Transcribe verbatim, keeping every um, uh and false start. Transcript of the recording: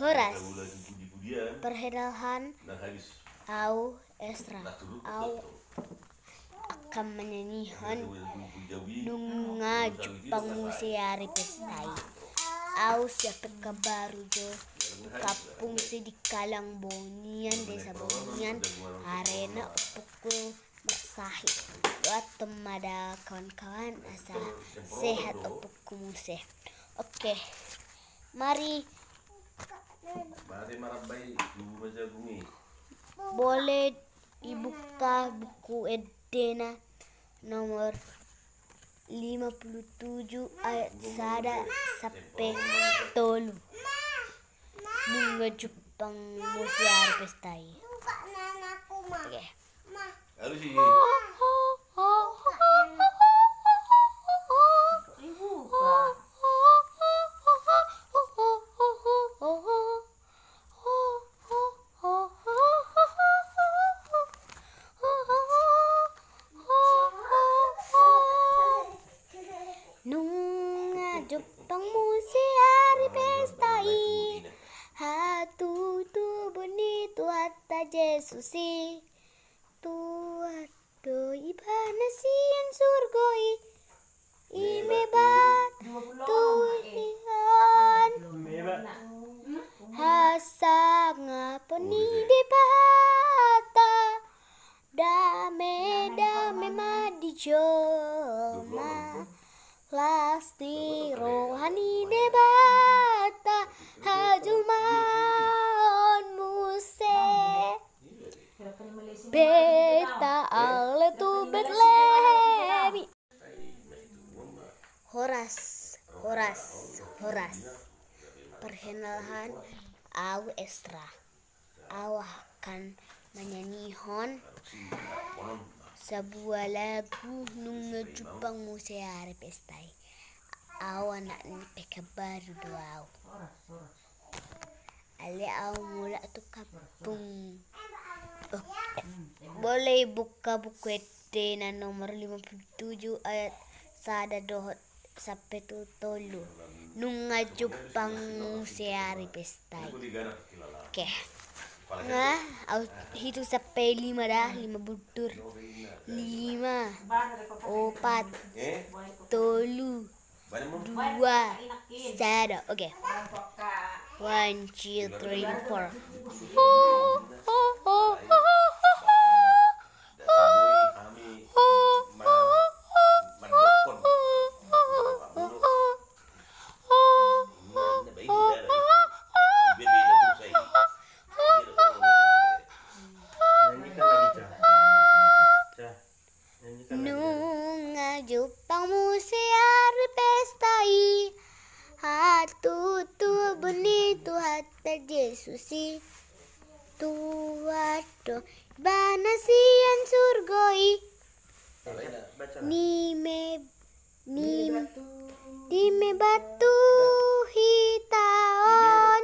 Horas. Perkenalkan, au Esra. Au akan menyanyikan Nunga Jumpang Muse Ari Pesta i. Au sian Pekanbaru jo, tu kampung Sidikalang Bonian, desa Bonian, harana ompungku marsahit. Dohot ma da kawan-kawan asa sehat ompungku muse. Oke. Mari. Mari marambai tubu ma jagung i. Boleh dibuka buku endena nomor lima puluh tujuh ayat sada sampe tolu. Nunga Jumpang Muse Ari Pesta i. Oke. Alus i. Nunga jumpang muse ari pesta i, hatutubu ni Tuhanta Jesus i. Tuat do ibana sian surgo i, i ma batu hian hasangapon ni Debata. Dame, dame ma di jolma, las ni roha ni Debata hajolmaon muse. Pesta ale tu Betlehem i. Horas, horas, horas. Perkenalkan, au Esra. Au akan menyanyikan sebuah lagu Nunga Jumpang Muse Ari Pesta i. Au anak ni Pekanbaru do au. Alai au mulak tu kampung. Oh, boleh buka buku endena nomor lima puluh tujuh ayat sada dohot sampe tu tolu. Nunga jumpang muse ari pesta i. Oke. Nga, au hitung sampe lima da, lima budur. Lima, opat, tolu, dua, sada. Oke. One, two, three, four. Nunga jumpang muse ari pesta i, hatutubu ni Tuhanta Jesus i. Tuat do ibana sian surgo i. Ni me, ni, ni me batu hita on.